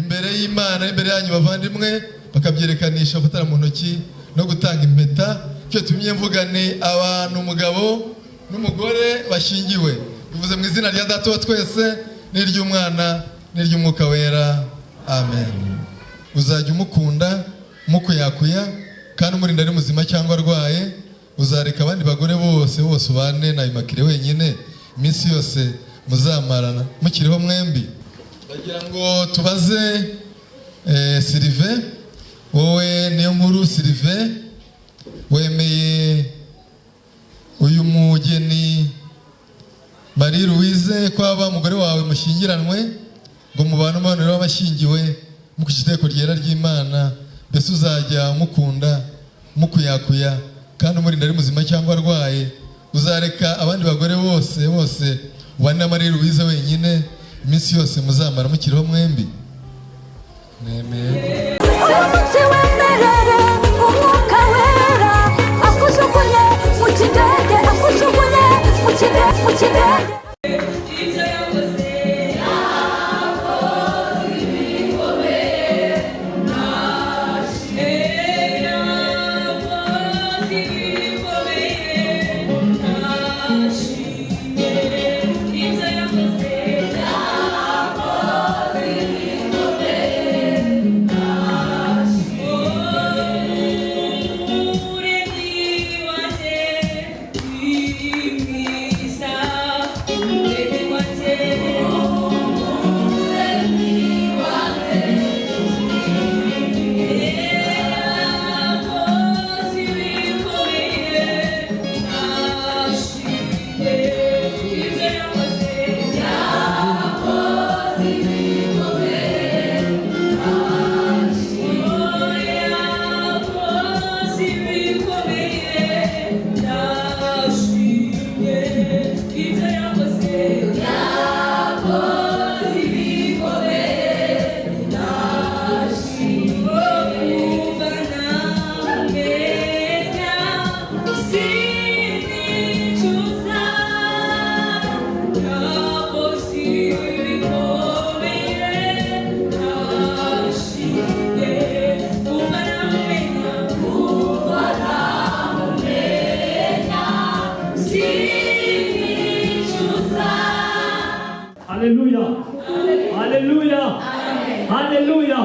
Imbere y'Imana, imbere yanyu bavandimwe, bakabyerekanisha gufatana mu ntoki no gutanga impeta. Icyo tumye mvuga ni abantu, umugabo n'umugore bashyingiwe. Bivuze mu izina rya Data wa twese n'iry'Umwana n'iry'Umwuka Wera, amen. Uzajya umukunda mukuyakuya kandi umurinda ari muzima cyangwa arwaye? Uzareka abandi bagore bose bose, ubane na Immaculée wenyine iminsi yose muzamarana mukiriho mwembi? Bagira ngo tubaze Sylvain. Wowe niyo nkuru Sylvain, wemeye uyu mugeni Marie Louise ko aba umugore wawe mushyingiranwe, ngo mubane umubano w'abashyingiwe mukurikije itegeko ryera ry'Imana? Mbese uzajya umukunda mukuyakuya kandi umurinda ari muzima cyangwa arwaye? Uzareka abandi bagore bose bose, ubane na Marie Louise wenyine iminsi yose muzamara mukiriho mwembi? Nemeye. Uyu munsi wemerere Umwuka Wera akujugunye mu kidege, akujugunye mu kidege, mu kidege. Ibyo yakoze, yakoze ibikomeye, yakoze ibikomeye, nashimye ibyo yakoze, yakoze ibikomeye, nashimye. Umuremyi wanjye ni mwiza, Umuremyi wanjye, Umuremyi wanjye, yakoze ibikomeye, nashimye ibyo yakoze, yakoze ibikomeye, yakoze ibikomeye, nashimye ibyo yakoze, yakoze ibikomeye, nashimye. Kuva namumenya sinicuza, yakoze ibikomeye, nashimye. Kuva namumenya, kuva namumenya sinicuza. Haleluya, haleluya, haleluya!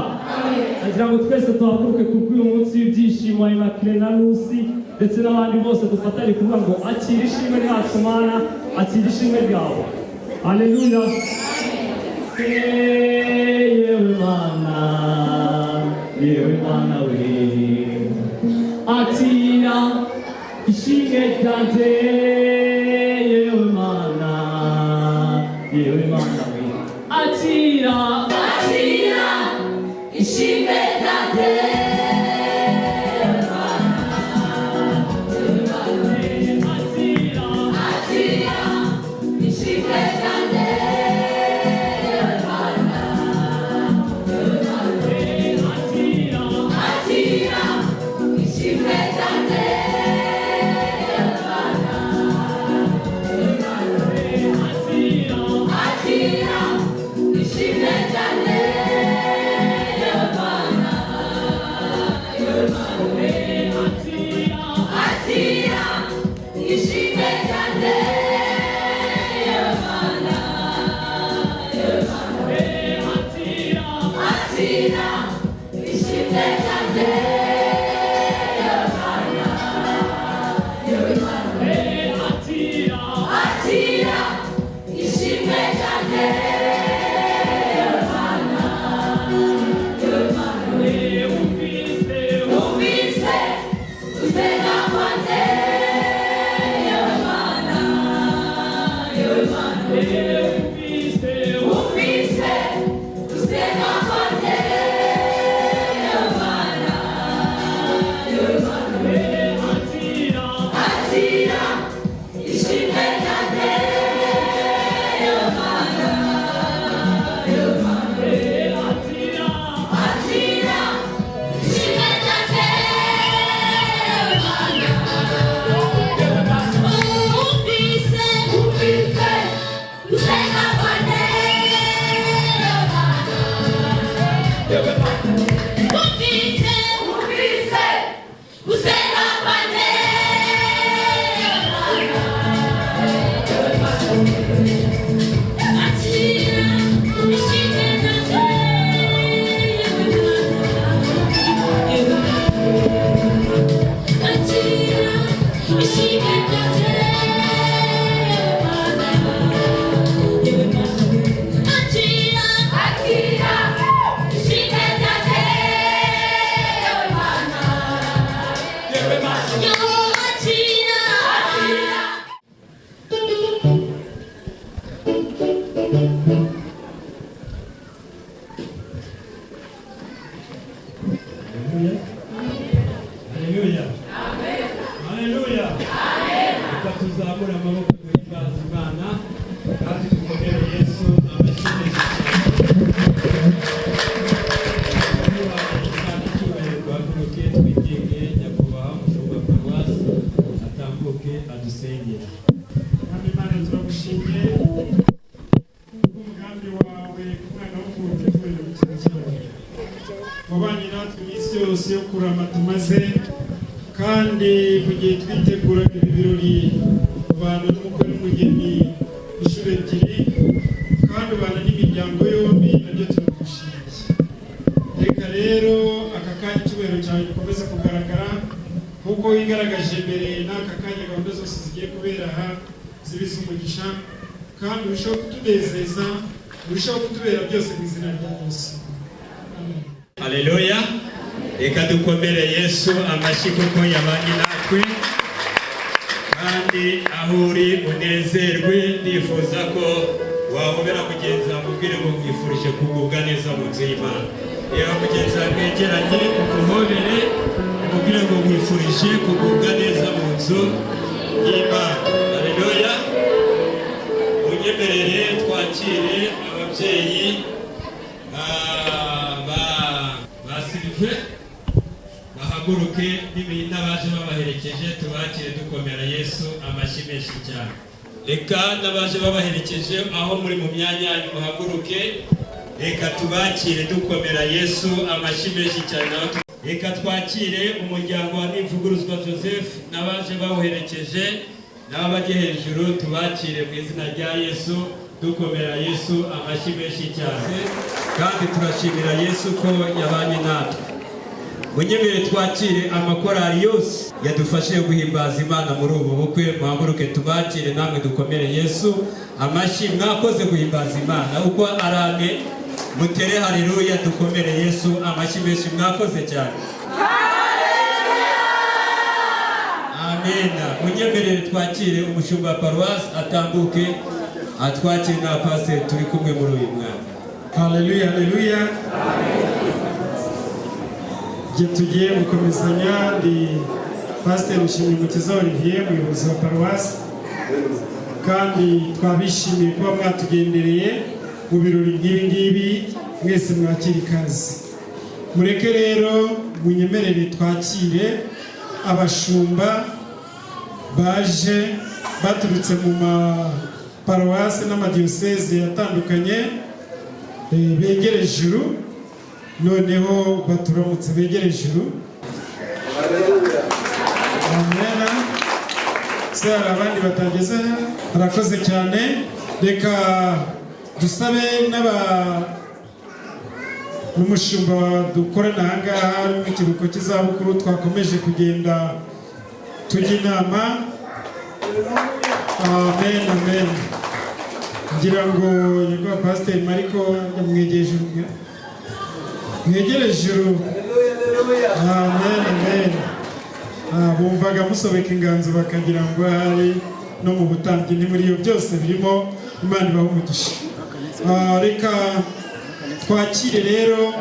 Nagira ngo twese tuhaguruke kuko uyu munsi w'ibyishimo wa Immaculée na Lucy ndetse n'abandi bose, dufatanye kuvuga ngo akira ishimwe ryacu Mana, akira ishimwe ryawe. Haleluya! Yewe Mana, yewe Mana we, akira ishimwe ryanjye. Yewe Mana, yewe Mana we, akira. Akira ishimwe ryanjye. Akira. Akira ishimwe ryanjye. Akira. Akira ishimwe ryanjye. Akira. Akira ishimwe ryanjye. Akira. Akira ishimwe ryanjye. Akira. Akira ishimwe ryanjye. Akira. Akira ishimwe ryanjye. Umvise. Umvise gusenga kwanjye, yewe Mana, yewe Mana. Umvise. Umvise gusenga kwanjye. Wabanye natwe iminsi yose yo kurama tumaze, kandi mu gihe twiteguraga ibi birori ubana n'umukwe n'umugeni inshuro ebyiri, kandi ubana n'imiryango yombi, nabyo turagushimiye. Reka rero aka kanya icyubahiro cyawe gikomeze kugaragara nk'uko wigaragaje mbere. N'aka kanya gahunda zose zigiye kubera aha zibize umugisha, kandi urushaho kutunezeza, urushaho kutubera byose mu izina rya Yesu. Amen. Haleluya! Reka dukomere Yesu amashyi kuko yabanye natwe. Kandi aho uri unezerwe. Ndifuza ko wahobera mugenzi wawe, umubwire ngo mwifurije kugubwa neza mu nzu y'Imana. Reba mugenzi wawe mwegeranye, umuhobere, umubwire ngo mwifurije kugubwa neza mu nzu y'Imana. Haleluya! Unyemerere twakire ababyeyi ba Silive, bahaguruke n'abaje babaherekeje, tubakire dukomera Yesu amashyi menshi cyane. Reka n'abaje babaherekeje, aho muri mu myanya yanyu muhaguruke. Reka tubakire dukomera Yesu amashyi menshi cyane naho. Reka twakire umuryango wa Nivuguruzwa Joseph n'abaje bawuherekeje n'abajye hejuru, tubakire mu izina rya Yesu dukomera Yesu amashyi menshi cyane. Kandi turashimira Yesu ko yabanye natwe. Munyemere twakire amakorali yose yadufashije guhimbaza Imana muri ubu bukwe. Muhaguruke tubakire, namwe dukomere Yesu amashyi. Mwakoze guhimbaza Imana uko ari ane. Mutere haleluya, dukomere Yesu amashyi menshi. Mwakoze cyane. Amena. Munyemerere twakire umushumba wa paruwasi, atambuke atwakire na pasiteri turi kumwe muri uyu mwanya. Haleluya, haleluya! Igihe tugiye gukomezanya, ndi Pasiteri Nshimiyumukiza Olivier, umuyobozi wa paruwasi, kandi twabishimiye kuba mwatugendereye mu birori nk'ibi ngibi. Mwese mwakira ikaze. Mureke rero munyemerere twakire abashumba baje baturutse mu maparuwasi n'amadiyoseze atandukanye, begere ijuru, noneho baturamutse. Begere ijuru. Amen. Se hari abandi batageze? Harakoze cyane. Reka dusabe n'aba n'umushumba dukorana aha ngaha uri mu kiruhuko cy'izabukuru, twakomeje kugenda tujya inama. Amen, amen. Ngira ngo nyakubahwa Pasiteri Mariko yamwegeje ijuru, mwegereje ijuru. Amen, amen. Bumvaga musobeka inganzo bakagira ngo ahari no mu butambyi ni muri iyo byose birimo. Imana ibaha umugisha. Reka twakire rero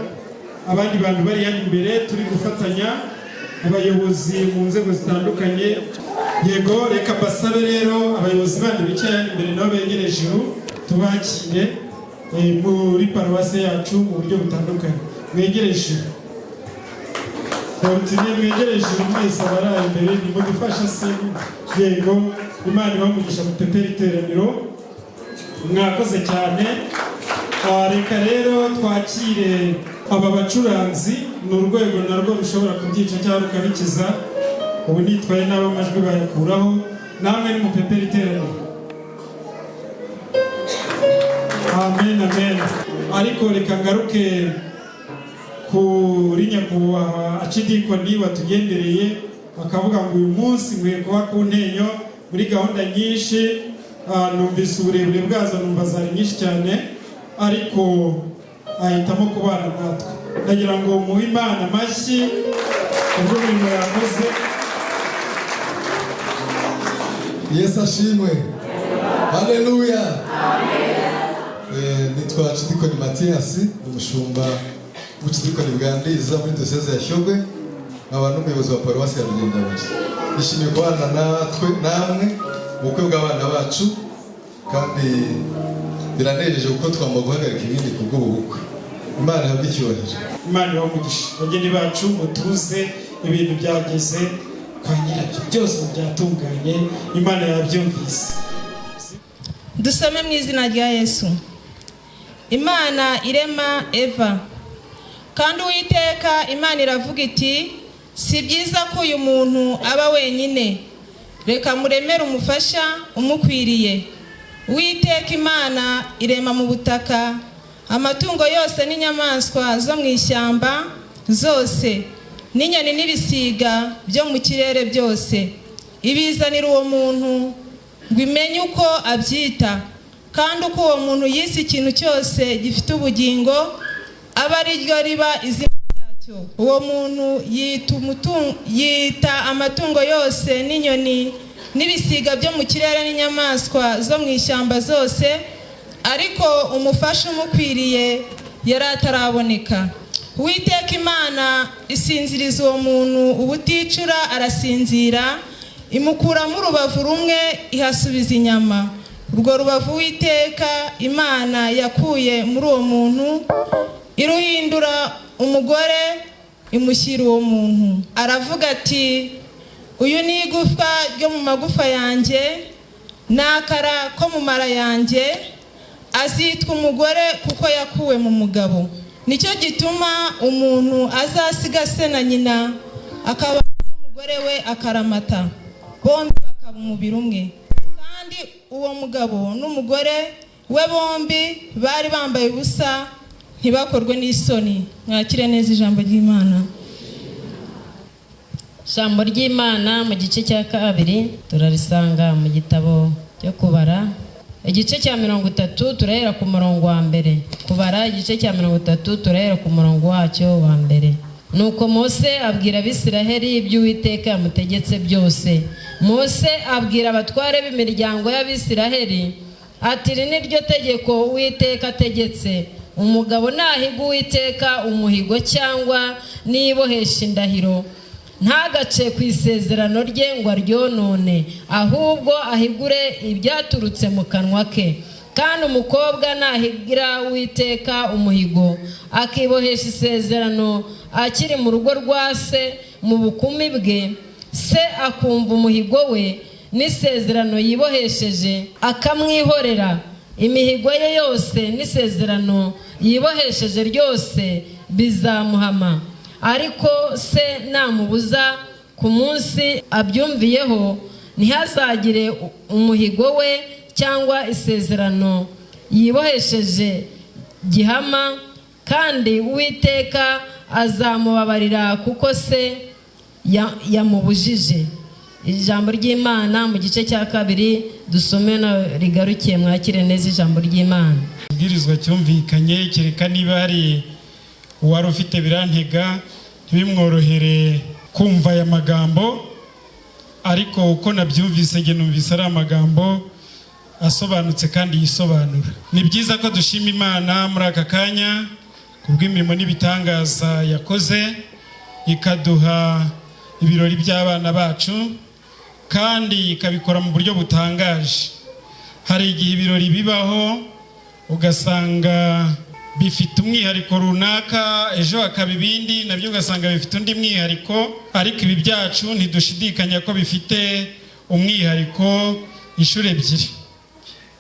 abandi bantu bari hano imbere turi gufatanya, abayobozi mu nzego zitandukanye. Yego, reka mbasabe rero abayobozi bandi bicaye hano imbere nabo begereje ijuru, tubakire muri paruwasi yacu mu buryo butandukanye. Mwegereje ijuru. Fortune, mwegereje ijuru mwese abari aha imbere, nimudufasha se. Yego, Imana ibahe umugisha, mupepere iteraniro. Mwakoze cyane. Reka rero twakire aba bacuranzi. Ni urwego narwo rushobora kubyica cyangwa rukabikiza. Ubu nitwaye n'abo amajwi bayakuraho. Namwe ni mupepere iteraniro. Amen, amen. Ariko reka ngaruke kuri nyakubahwa acidikoni watugendereye, bakavuga ngo uyu munsi nkwiye kuba ku Ntenyo muri gahunda nyinshi. Numvise uburebure bwazo, numva zari nyinshi cyane, ariko ahitamo kubana natwe. Ndagira ngo muhe Imana amashyi kubw'umurimo yakoze. Yesu ashimwe! Haleluya! Nitwa Cidikoni Matiyasi, ni umushumba w'ubucidikoni bwa Ndiza muri diyoseze ya Shyogwe, nkaba n'umuyobozi wa paruwasi ya Rugendabari. Nishimiye kubana natwe namwe mu bukwe bw'abana bacu, kandi biranejeje kuko twagomba guhagarika ibindi ku bw'ubu bukwe. Imana ihabwe icyubahiro. Imana ibahe umugisha. Bageni bacu, mutuze, ibintu byageze kwa nyirabyo, byose byatunganye, Imana yabyumvise. Dusome mu izina rya Yesu. Imana irema Eva. Kandi Uwiteka Imana iravuga iti: "Si byiza ko uyu muntu aba wenyine, reka muremere umufasha umukwiriye." Uwiteka Imana irema mu butaka amatungo yose n'inyamaswa zo mu ishyamba zose n'inyoni n'ibisiga byo mu kirere byose, ibizanira uwo muntu ngo imenye uko abyita. Kandi uko uwo muntu yise ikintu cyose gifite ubugingo, aba ari ryo riba izina ryacyo. Uwo muntu yita amatungo yose n'inyoni n'ibisiga byo mu kirere n'inyamaswa zo mu ishyamba zose, ariko umufasha umukwiriye yari ataraboneka. Uwiteka Imana isinziriza uwo muntu ubuticura, arasinzira. Imukuramo urubavu rumwe, ihasubiza inyama. Urwo rubavu Uwiteka Imana yakuye muri uwo muntu, iruhindura umugore, imushyira uwo muntu. Aravuga ati: "Uyu ni igufwa ryo mu magufa yanjye n'akara ko mu mara yanjye, azitwa umugore kuko yakuwe mu mugabo. Nicyo gituma umuntu azasiga se na nyina, akaba n'umugore we akaramata, bombi bakaba umubiri umwe." Kandi uwo mugabo n'umugore we bombi bari bambaye ubusa, ntibakorwe n'isoni. Mwakire neza ijambo ry'Imana. Ijambo ry'Imana mu gice cya kabiri turarisanga mu gitabo cyo Kubara, igice cya 30, turahera ku murongo wa mbere. Kubara igice cya 30, turahera ku murongo wacyo wa mbere. Nuko Mose abwira Abisiraheli ibyo Uwiteka yamutegetse byose. Mose abwira abatware b'imiryango y'Abisiraheli ati: "Iri ni ryo tegeko Uwiteka ategetse: Umugabo nahiga Uwiteka umuhigo cyangwa nibohesha indahiro, ntagace ku isezerano rye ngo aryonone, ahubwo ahigure ibyaturutse mu kanwa ke. Kandi umukobwa nahigira Uwiteka umuhigo, akibohesha isezerano akiri mu rugo rwa se mu bukumi bwe, se akumva umuhigo we n'isezerano yibohesheje, akamwihorera, imihigo ye yose n'isezerano yibohesheje ryose bizamuhama. Ariko se namubuza ku munsi abyumviyeho, ntihazagire umuhigo we cyangwa isezerano yibohesheje gihama, kandi Uwiteka azamubabarira kuko se yamubujije." Ijambo ry'Imana mu gice cya kabiri dusome rigarukiye. Mwakire neza ijambo ry'Imana. Ibwirizwa cyumvikanye, kereka niba hari uwari ufite birantega ntibimworohere kumva aya magambo, ariko uko nabyumvise njye numvise ari amagambo asobanutse kandi yisobanura. Ni byiza ko dushima Imana muri aka kanya kubw'imirimo n'ibitangaza yakoze, ikaduha ibirori by'abana bacu kandi ikabikora mu buryo butangaje. Hari igihe ibirori bibaho ugasanga bifite umwihariko runaka, ejo hakaba ibindi nabyo ugasanga bifite undi mwihariko, ariko ibi byacu ntidushidikanya ko bifite umwihariko inshuro ebyiri,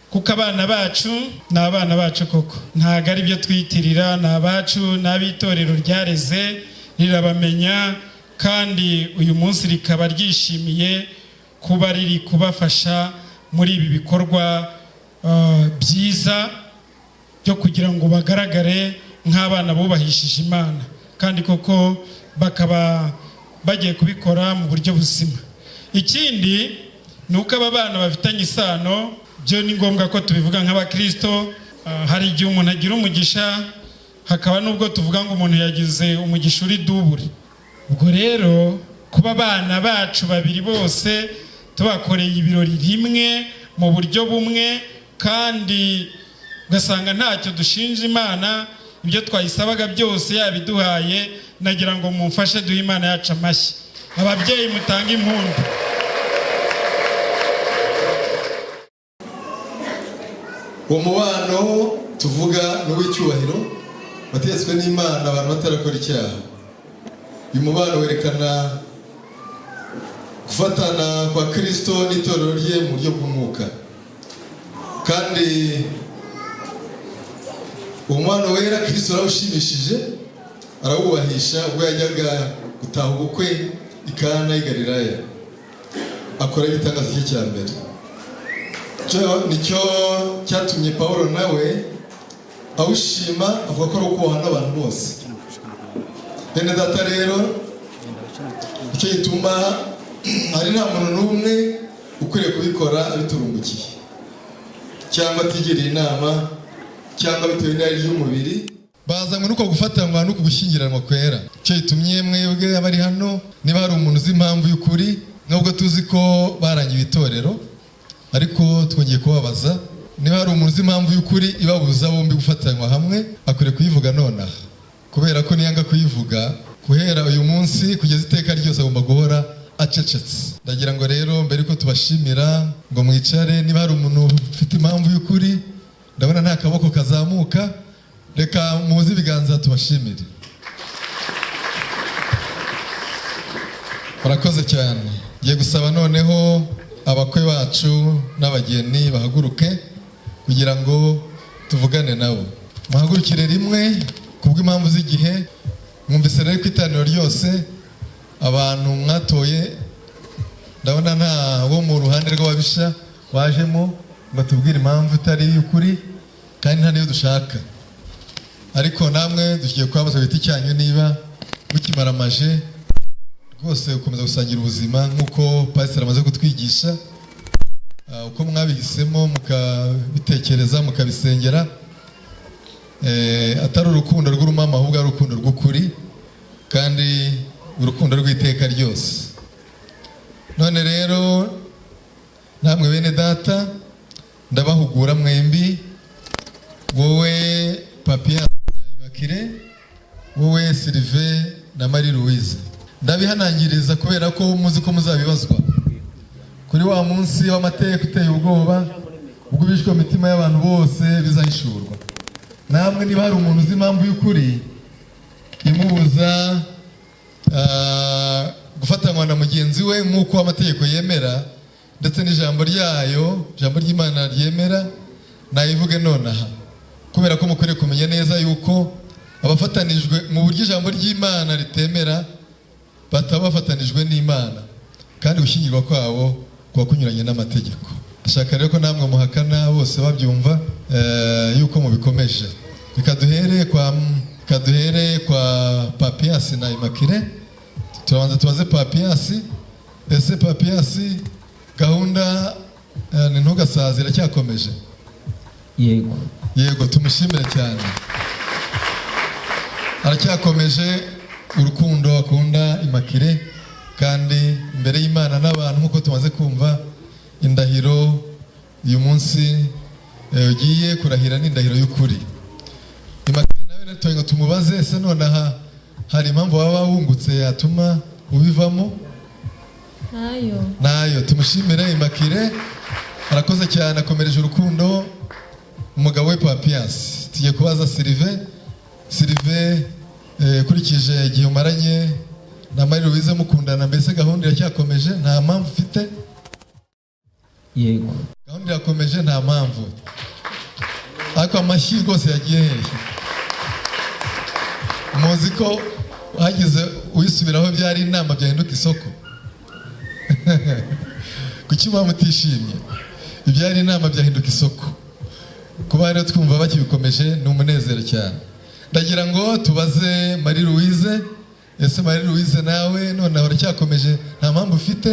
kuko abana bacu ni abana bacu koko, ntabwo ari byo twitirira, ni abacu, ni ab'itorero ryareze rirabamenya, kandi uyu munsi rikaba ryishimiye kuba riri kubafasha muri ibi bikorwa byiza byo kugira ngo bagaragare nk'abana bubahishije Imana, kandi koko bakaba bagiye kubikora mu buryo buzima. Ikindi ni uko aba bana bafitanye isano, byo ni ngombwa ko tubivuga nk'abakirisito. Hari igihe umuntu agira umugisha, hakaba n'ubwo tuvuga ngo umuntu yagize umugisha uri double. Ubwo rero kuba abana bacu babiri bose tubakoreye ibirori rimwe mu buryo bumwe, kandi ugasanga ntacyo dushinja Imana, ibyo twayisabaga byose yabiduhaye, nagira ngo mumfashe duhe Imana yacu amashyi. Ababyeyi mutange impundu. Uwo mubano tuvuga ni uw'icyubahiro wategetswe n'Imana abantu batarakora icyaha. Uyu mubano werekana gufatana kwa Kirisito n'itorero rye mu buryo bw'umwuka, kandi uwo mubano wera Kirisito arawushimishije. Arawubahisha ubwo yajyaga gutaha ubukwe i Kana y'i Galilaya, akora igitangaza cye cya mbere. Nicyo cyatumye Pawulo nawe awushima, avuga ko ari ukubaha n'abantu bose. Bene data rero, icyo gituma hari nta muntu n'umwe ukwiriye kubikora abiturumbukiye cyangwa atigiriye inama cyangwa bitewe n'irari ry'umubiri. Bazanywe n'uko gufatanwa n'uko gushyingiranwa kwera. Icyo gitumye mwebwe abari hano, niba hari umuntu uzi impamvu y'ukuri, nubwo tuzi ko barangiwe itorero, ariko twongeye kubabaza, niba hari umuntu uzi impamvu y'ukuri ibabuza bombi gufatanywa hamwe, akwiriye kuyivuga nonaha, kubera ko niyanga kuyivuga, guhera uyu munsi kugeza iteka ryose agomba guhora acecetse. Ndagira ngo rero mbere yuko tubashimira ngo mwicare, niba hari umuntu ufite impamvu y'ukuri, ndabona nta kaboko kazamuka, reka muze ibiganza tubashimire. Murakoze cyane. Ngiye gusaba noneho abakwe bacu n'abageni bahaguruke kugira ngo tuvugane nabo. Muhagurukire rimwe kubw'impamvu z'igihe. Mwumvise rero ko iteraniro ryose abantu mwatoye, ndabona nta wo mu ruhande rw'ababisha wajemo ngo atubwire impamvu itari iy'ukuri, kandi nta niyo dushaka. Ariko namwe dugiye kubabaza ku giti cyanyu niba mukimaramaje rwose gukomeza gusangira ubuzima nk'uko pasiteri amaze kutwigisha, uko mwabihisemo mukabitekereza mukabisengera, atari urukundo rw'urumama ahubwo ari urukundo rw'ukuri kandi urukundo rw'iteka ryose. None rero namwe bene data, ndabahugura mwembi, wowe Papias na Immaculée, wowe Sylvain na Marie Louise. Ndabihanangiriza kubera ko muzi ko muzabibazwa kuri wa munsi w'amateka uteye ubwoba, ubwo ibishwe mu mitima y'abantu bose bizahishurwa. Namwe niba hari umuntu uzi impamvu y'ukuri imubuza gufatanywa na mugenzi we nk'uko amategeko yemera ndetse n'ijambo ryayo, ijambo ry'Imana ryemera, nayivuge nonaha, kubera ko mukwiriye kumenya neza yuko abafatanijwe mu buryo ijambo ry'Imana ritemera bataba bafatanijwe n'Imana, kandi gushyingirwa kwabo kuba kunyuranye n'amategeko. Ndashaka rero ko namwe muhakana bose babyumva yuko mubikomeje. Reka duhere kwa Papias na Immaculée. Turabanza tubaze Papias. Ese Papias, gahunda ni ntugasaze iracyakomeje? Yego. Yego, tumushimire cyane, aracyakomeje urukundo akunda Immaculée, kandi imbere y'Imana n'abantu, nk'uko tumaze kumva indahiro uyu munsi ugiye kurahira ni indahiro y'ukuri. Immaculée nawe natoye ngo tumubaze, ese nonaha hari impamvu waba wungutse yatuma ubivamo? Ntayo. Nayo. Tumushimire Immaculée, arakoze cyane, akomereje urukundo umugabo we Papias. Tugiye kubaza Sylvain. Sylvain, ukurikije igihe umaranye na Marie Louise mukundana, mbese gahunda iracyakomeje, nta mpamvu ufite? Yego. Gahunda irakomeje, nta mpamvu. Ariko amashyi rwose yagiye hehe? Muzi ko hagize uyisubiraho byari inama byahinduka isoko. Kuki muba mutishimye? Ibyari inama byahinduka isoko. Kuba rero twumva bakibikomeje ni umunezero cyane. Ndagira ngo tubaze Marie Louise. Ese Marie Louise nawe noneho uracyakomeje, nta mpamvu ufite?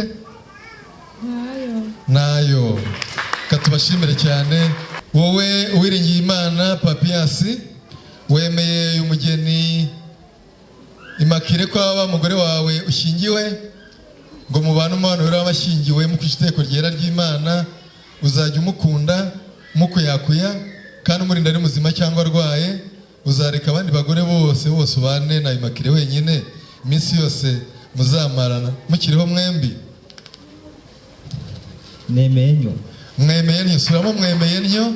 Ntayo. Nayo. Reka tubashimire cyane. Wowe uwiringiye Imana Papias, wemeye uyu mugeni Immaculée ko aba umugore wawe ushyingiwe, ngo mubane umubano wera w'abashyingiwe mukurikije itegeko ryera ry'Imana, uzajya umukunda mukuyakuya kandi umurinda ari muzima cyangwa arwaye, uzareka abandi bagore bose bose ubane na Immaculée wenyine iminsi yose muzamarana mukiriho mwembi? Nemeye ntyo. Mwemeye ntyo, subiramo, mwemeye ntyo.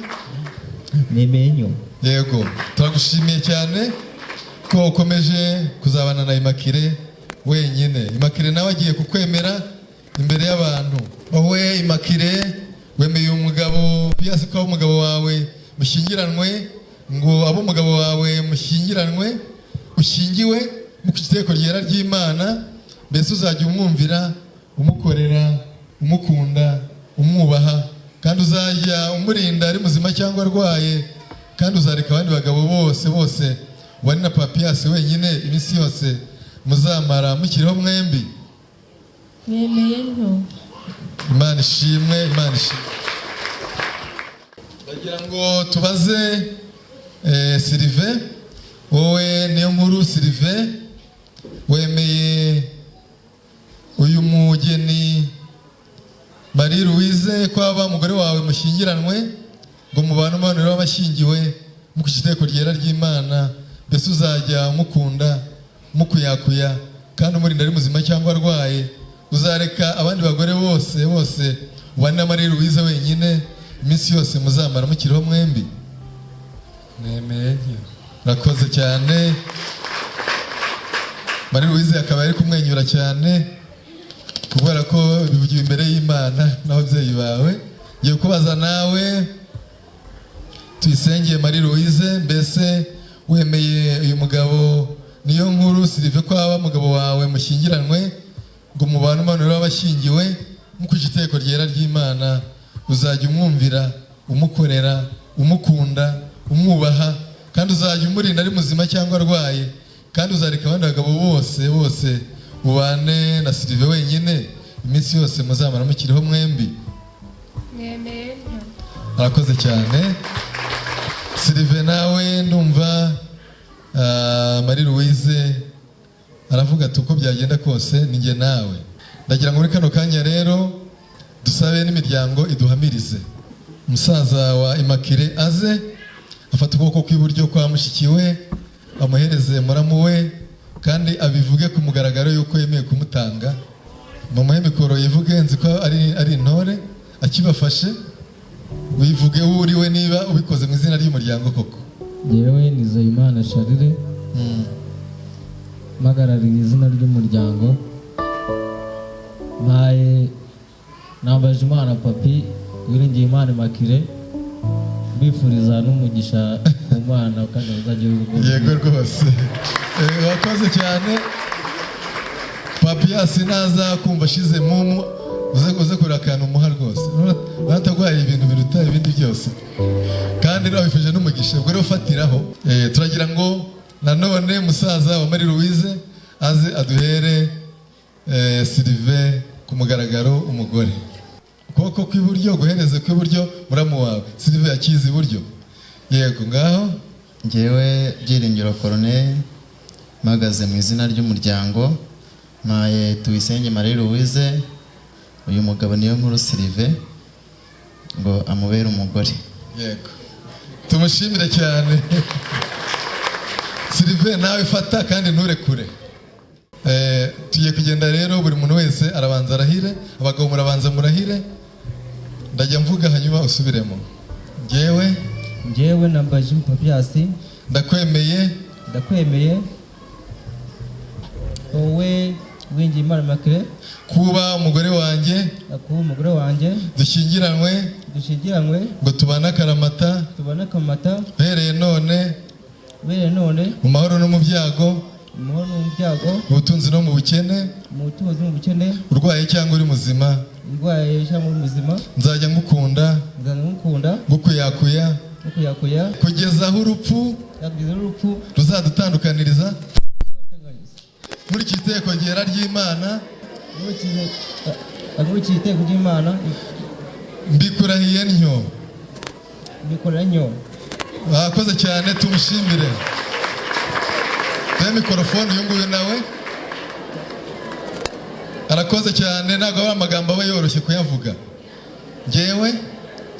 Nemeye ntyo. Yego, turagushimiye cyane ko ukomeje kuzabana na Immaculée wenyine. Immaculée nawe agiye kukwemera imbere y'abantu. Wowe Immaculée, wemeye umugabo Papias ko umugabo wawe mushyingiranwe, ngo abe umugabo wawe mushyingiranwe, Ushyingiwe mu itegeko ryera ry'Imana, mbese uzajya umwumvira, umukorera, umukunda, umwubaha, kandi uzajya umurinda ari muzima cyangwa arwaye, kandi uzareka abandi bagabo bose bose ubane na Papiyasi wenyine iminsi yose muzamara mukiriho mwembi? Nemeye ntyo. Imana ishimwe, Imana ishimwe. Ndagira ngo tubaze Silive. Wowe Niyo Nkuru Silive, wemeye uyu mugeni Marie Louise ko aba umugore wawe mushyingiranwe, ngo mubane umubano w'abashyingiwe mu itegeko ryera ry'Imana, mbese uzajya umukunda, mukuyakuya, kandi umurinda ari muzima cyangwa arwaye, uzareka abandi bagore bose bose ubane na Marie Louise wenyine iminsi yose muzamara mukiriho mwembi? Nemeye ntyo. Urakoze cyane. Marie Louise akaba ari kumwenyura cyane kubera ko bivugiwe imbere y'Imana n'ababyeyi bawe. Ngiye kubaza nawe Tuyisengeye Marie Louise, mbese wemeye uyu mugabo Niyo Nkuru Silive ko aba umugabo wawe mushyingiranwe, ngo mubane umubano w'abashyingiwe mukurikije itegeko ryera ry'Imana, uzajya umwumvira, umukorera, umukunda, umwubaha, kandi uzajya umurinda ari muzima cyangwa arwaye, kandi uzareka abandi bagabo bose bose ubane na Silive wenyine iminsi yose muzamara mukiriho mwembi? Nemeye ntyo. Arakoze cyane Silive. Nawe ndumva Marie Louise aravuga ati uko byagenda kose ni njye nawe. Ndagira ngo muri kano kanya rero dusabe n'imiryango iduhamirize. Umusaza wa Imakire aze afata ukuboko kw'iburyo kwa mushiki we, amuhereze muramu we, kandi abivuge ku mugaragaro yuko yemeye kumutanga. Mumuhe mikoro yivuge, nzi ko ari intore. Akibafashe, wivuge uwo uriwe niba ubikoze mu izina ry'umuryango koko. Yewe, Nizeyimana Sharire, mpagarariye izina ry'umuryango, mpaye Nambajimana Papi Uwiringiyimana Immaculée, mbifuriza n'umugisha ku Mana kandi bazagira urugo. Yego rwose. Wakoze cyane. Papiyasi naza kumva ashize mumu, uze kureba akantu umuha rwose. Urataguhaye ibintu biruta ibindi byose, kandi wabifuje n'umugisha. Ubwo rero ufatiraho. Turagira ngo nanone musaza wa Marie Louise aze aduhere Sylvain ku mugaragaro umugore. Ukuboko kw'iburyo guhereze kw'iburyo muramu wawe. Sylvain yakize iburyo. Yego, ngaho. Ngewe Byiringiro Corneille, mpagaze mu izina ry'umuryango, mpaye Tuyisenge Marie Louise uyu mugabo Niyo Nkuru Sylvain ngo amubere umugore. Yego, tumushimire cyane. Sylvain, nawe fata kandi nturekure. Tugiye kugenda rero, buri muntu wese arabanza arahire. Abagabo murabanza murahire. Ndajya mvuga hanyuma usubiremo. Ngewe Njyewe Nambaje Papiasi, ndakwemeye, ndakwemeye wowe Uwiringiyimana Immaculée, kuba umugore wanjye, kuba umugore wanjye, dushyingiranwe, dushyingiranwe, ngo tubane akaramata, tubane akamata, uhereye none, uhereye none, mu mahoro no mu byago, mu mahoro no mu byago, mu butunzi no mu bukene, mu butunzi no mu bukene, urwaye cyangwa uri muzima, urwaye cyangwa uri muzima, nzajya ngukunda, nzajya ngukunda, ngukuyakuya, ngukuyakuya, kugeza aho urupfu kugeza aho urupfu ruzadutandukaniriza. Nkurikije itegeko ryera ry'Imana, nkurikije itegeko ry'Imana, mbikurahiye ntyo. Mbikorera ntyo. Bakoze cyane, tumushimire. Duhe mikorofone uyu nguyu nawe arakoze cyane. Ntabwo aba amagambo aba yoroshye kuyavuga. Ngewe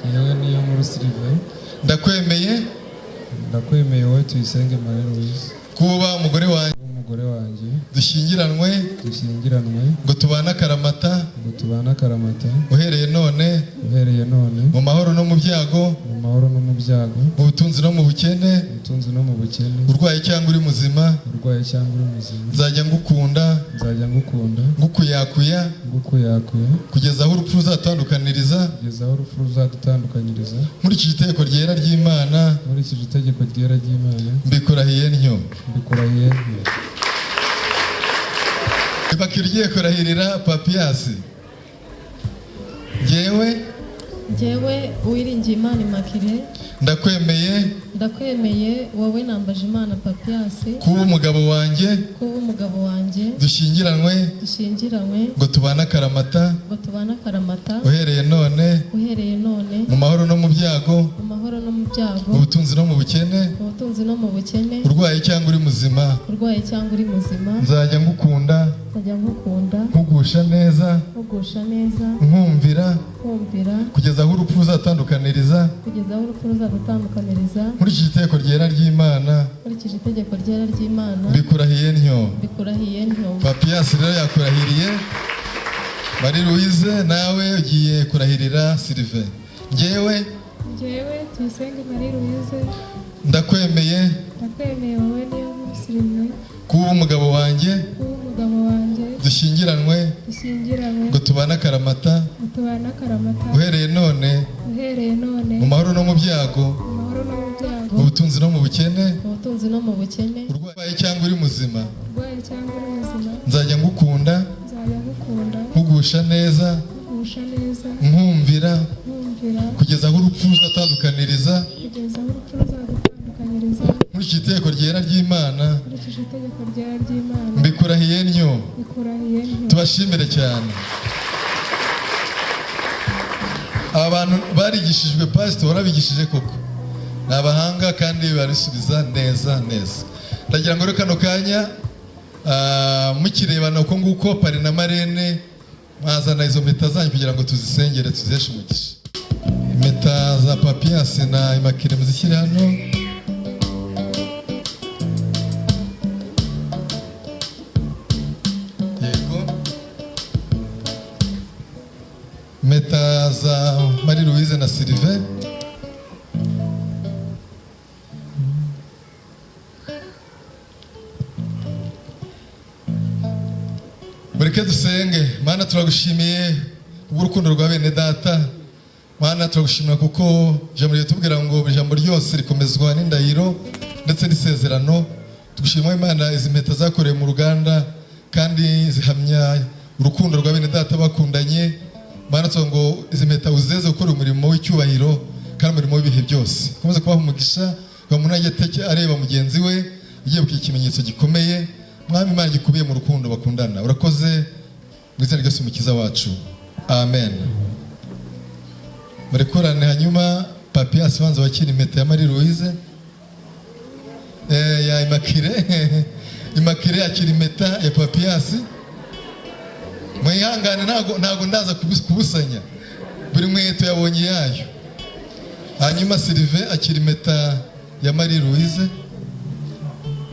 Ngewe Niyo Nkuru Sylvain, ndakwemeye, ndakwemeye wowe Tuyisenge Marie Louise, kuba umugore wanjye, umugore wanjye, dushyingiranwe, dushyingiranwe, ngo tubane akaramata, ngo tubane akaramata, uhereye none, uhereye none, mu mahoro no mu byago, mu mahoro no mu byago, mu butunzi no mu bukene, mu butunzi no mu bukene, urwaye cyangwa uri muzima, urwaye cyangwa uri muzima, nzajya ngukunda, nzajya ngukunda, ngukuyakuya, ngukuyakuya, kugeza aho urupfu ruzatandukaniriza, kugeza aho urupfu ruzadutandukanyiriza, nkurikije itegeko ryera ry'Imana, nkurikije itegeko ryera ry'Imana, mbikurahiye ntyo. Mbikurahiye ntyo. Bakira ugiye kurahirira Papiyasi. Njyewe Njyewe Uwiringiyimana Immaculée, ndakwemeye ndakwemeye wowe Nambajimana Papiyasi, kuba umugabo wanjye, kuba umugabo wanjye, dushyingiranywe, dushyingiranywe, ngo tubane akaramata, ngo tubane akaramata, uhereye none, uhereye none, mu mahoro no mu byago, mu mahoro no mu byago, mu butunzi no mu bukene, mu butunzi no mu bukene, urwaye cyangwa uri muzima, urwaye cyangwa uri muzima, nzajya ngukunda, nzajya ngukunda, nkugusha neza, nkugusha neza, nkumvira, nkumvira, kugeza aho urupfu ruzatandukaniriza, kugeza aho urupfu ruzadutandukaniriza, nkurikije itegeko ryera ry'Imana, nkurikije itegeko ryera ry'Imana, mbikurahiye ntyo. Mbikurahiye ntyo. Papiyasi rero yakurahiriye. Marie Louise, nawe ugiye kurahirira Sylvain. Njyewe Njyewe Tuyisenge Marie Louise, ndakwemeye ndakwemeye wowe Niyonkuru Sylvain, kuba umugabo wanjye, kuba umugabo wanjye, dushyingiranywe, dushyingiranywe, ngo tubane akaramata, ngo tubane akaramata, uhereye none, uhereye none, mu mahoro no mu byago, mu mahoro no mu byago, mu butunzi no mu bukene, mu butunzi no mu bukene, urwaye cyangwa uri muzima, urwaye cyangwa uri muzima, nzajya ngukunda, nzajya ngukunda, nkugusha neza, nkugusha neza, nkumvira, nkumvira, kugeza aho urupfu ruzatandukaniriza, kugeza aho urupfu ruzadutandukanyiriza, nkurikije itegeko ryera ry'Imana, nkurikije itegeko ryera ry'Imana, mbikurahiye ntyo. Mbikurahiye ntyo. Tubashimire cyane. Aba bantu barigishijwe, pastor warabigishije koko, ni abahanga kandi barisubiza neza neza. Ndagira ngo rero kano kanya mukirebana uko nguko, parrain na marraine mwazana izo mpeta zanyu kugira ngo tuzisengere, tuziheshe umugisha. Impeta za Papiyasi na Immaculée muzishyire hano. Yego, impeta za Marie Louise na Sylvain. Mureke dusenge. Mana, turagushimiye kubw'urukundo rwa bene data. Mana, turagushimira kuko ijambo ritubwira ngo ijambo ryose rikomezwa n'indahiro ndetse n'isezerano. Tugushima Imana, izi mpeta zakorewe mu ruganda kandi zihamya urukundo rwa bene data bakundanye. Mana, tuvuga ngo izi mpeta uzeze gukora umurimo w'icyubahiro kandi umurimo w'ibihe byose. Ukomeze kubaha umugisha, ngo umuntu ajye areba mugenzi we agiye ku ikimenyetso gikomeye, Mwami Imana, gikubiye mu rukundo bakundana. Urakoze mu izina rya Yesu Umukiza wacu, amen. Murekurane, hanyuma Papiyasi banza wakira impeta ya Marie Louise, ya Immaculée. Immaculée yakira impeta ya Papiyasi. Mwihangane, ntago ndaza kubusanya, buri mweto yabonye yayo. Hanyuma Sylvain akira impeta ya Marie Louise,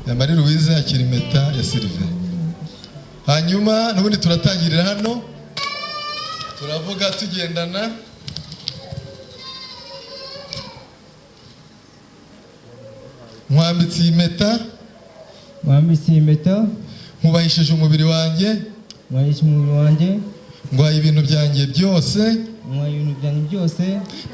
ya Marie Louise akira impeta ya Sylvain. Hanyuma n'ubundi turatangirira hano, turavuga tugendana. Nkwambitse iyi mpeta, Nkwambitse iyi mpeta, nkubahishije umubiri wanjye, nkubahishije umubiri wanjye, nguhaye ibintu byanjye byose, nguhaye ibintu byanjye byose,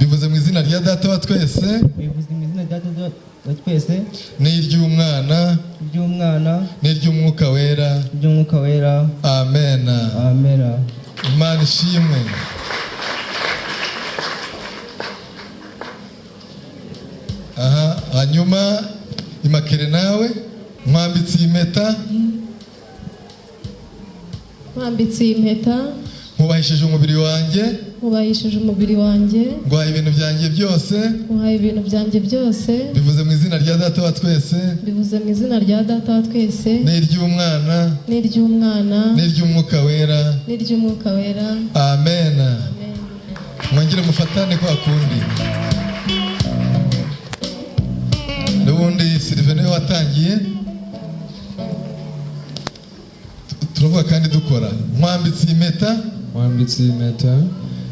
bivuze mu izina rya Data wa twese, bivuze mu izina rya Data wa twese, n'iry'Umwana, iry'Umwana, n'iry'Umwuka Wera, iry'Umwuka Wera. Amen. Amen. Imana ishimwe. Aha, hanyuma Immaculée nawe, nkwambitse iyi mpeta, Nkwambitse iyi mpeta, nkubahishije umubiri wanjye, nkubahishije umubiri wanjye, nguhaye ibintu byanjye byose, nguhaye ibintu byanjye byose, bivuze mu izina rya Data wa twese, bivuze mu izina rya Data wa twese, n'iry'Umwana, n'iry'Umwana, n'iry'Umwuka Wera, n'iry'Umwuka Wera. Amen. Mwongere mufatane kwa kundi. N'ubundi Sylvain niwe watangiye, turavuga kandi dukora. Nkwambitse iyi mpeta, Nkwambitse iyi mpeta,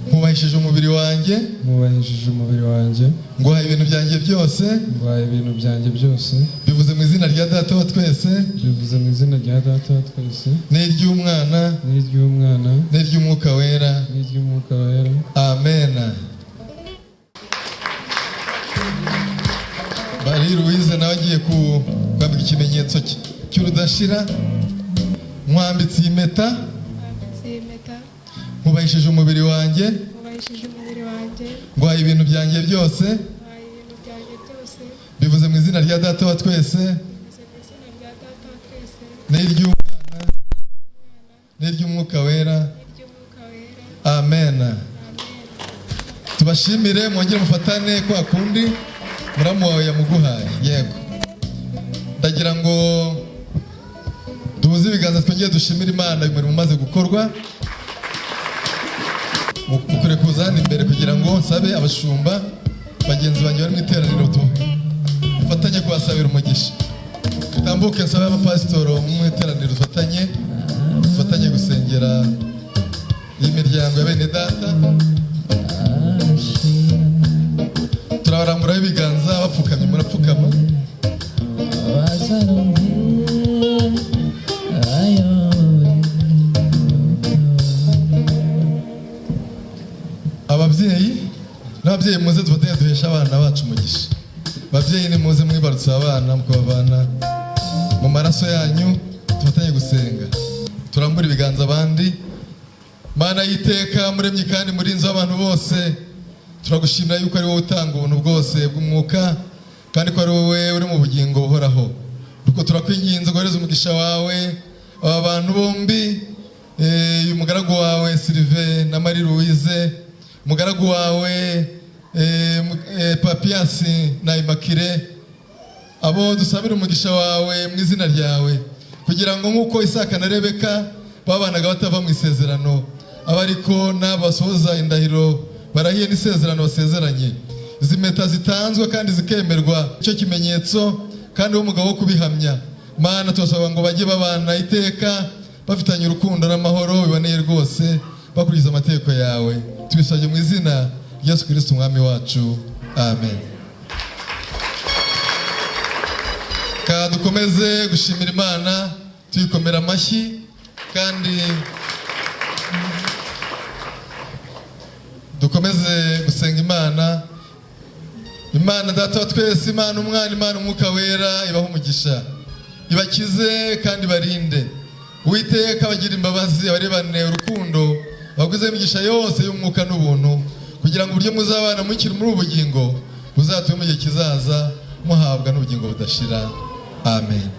Nkubahishije umubiri wanjye. Nkubahishije umubiri wanjye. Nguhaye ibintu byanjye byose. Nguhaye ibintu byanjye byose. Bivuze mu izina rya Data wa twese. Bivuze mu izina rya Data wa twese. N'iry'Umwana. N'iry'Umwana. N'iry'Umwuka Wera. N'iry'Umwuka Wera. Amen. Marie Louise nawe agiye kwambika ikimenyetso cy'urudashira. Nkwambitse iyi mpeta. Iyi mpeta. Nkubahishije umubiri wanjye. Nkubahishije umubiri wanjye. Nguhaye ibintu byanjye byose. Nguhaye ibintu byanjye byose. Bivuze mu izina rya Data wa twese. Bivuze mu izina rya Data wa twese. N'iry'Umwana. N'iry'Umwuka Wera. N'iry'Umwuka Wera. Amen. Tubashimire, mwongere mufatane kwa kundi muramu wawe yamuguhaye. Yego, ndagira ngo duhuze ibiganza twongere dushimire Imana umurimo umaze gukorwa. Mukure kuza hano imbere kugira ngo nsabe abashumba bagenzi banjye bari mu iteraniro dufatanye kubasabira umugisha. Tambuke nsabe abapasitoro mu iteraniro dufatanye gusengera iyi miryango ya bene data. Turabaramburaho ibiganza bapfukamye, murapfukama. Ababyeyi n'ababyeyi muze dufatanye duheshe abana bacu umugisha. Ababyeyi nimuze mwibarutse abana mukabavana mu maraso yanyu, dufatanye gusenga. Turambure ibiganza abandi. Mana y'iteka, muremyi kandi murinzi w'abantu bose, turagushimira yuko ari wowe utanga ubuntu bwose bw'umwuka, kandi ko ari wowe uri mu bugingo buhoraho. Nuko turakwinginze uguhereze umugisha wawe aba bantu bombi, uyu mugaragu wawe Sylvain na Marie Louise, umugaragu wawe Papias na Immaculée, abo dusabira umugisha wawe mu izina ryawe, kugira ngo nk'uko Isaka na Rebeka babanaga batava mu isezerano, aba ariko n'abasohoza indahiro barahiye n'isezerano basezeranye. Izi mpeta zitanzwe kandi zikemerwa, icyo kimenyetso kandi w'umugabo wo kubihamya. Mana, turasaba ngo bajye babana iteka bafitanye urukundo n'amahoro biboneye rwose, bakurikiza amategeko yawe. Tubisabye mu izina rya Yesu Kristo umwami wacu, amen. Ka dukomeze gushimira Imana tuyikomera amashyi, kandi dukomeze gusenga Imana. Imana Data wa twese, Imana Umwana, Imana Umwuka Wera, ibahe umugisha, ibakize kandi barinde. Uwiteka abagira imbabazi, abarebane urukundo, abaguze imigisha yose y'umwuka n'ubuntu, kugira ngo uburyo muzabana mukiri muri ubu bugingo buzatume mu gihe kizaza muhabwa n'ubugingo budashira. Amen.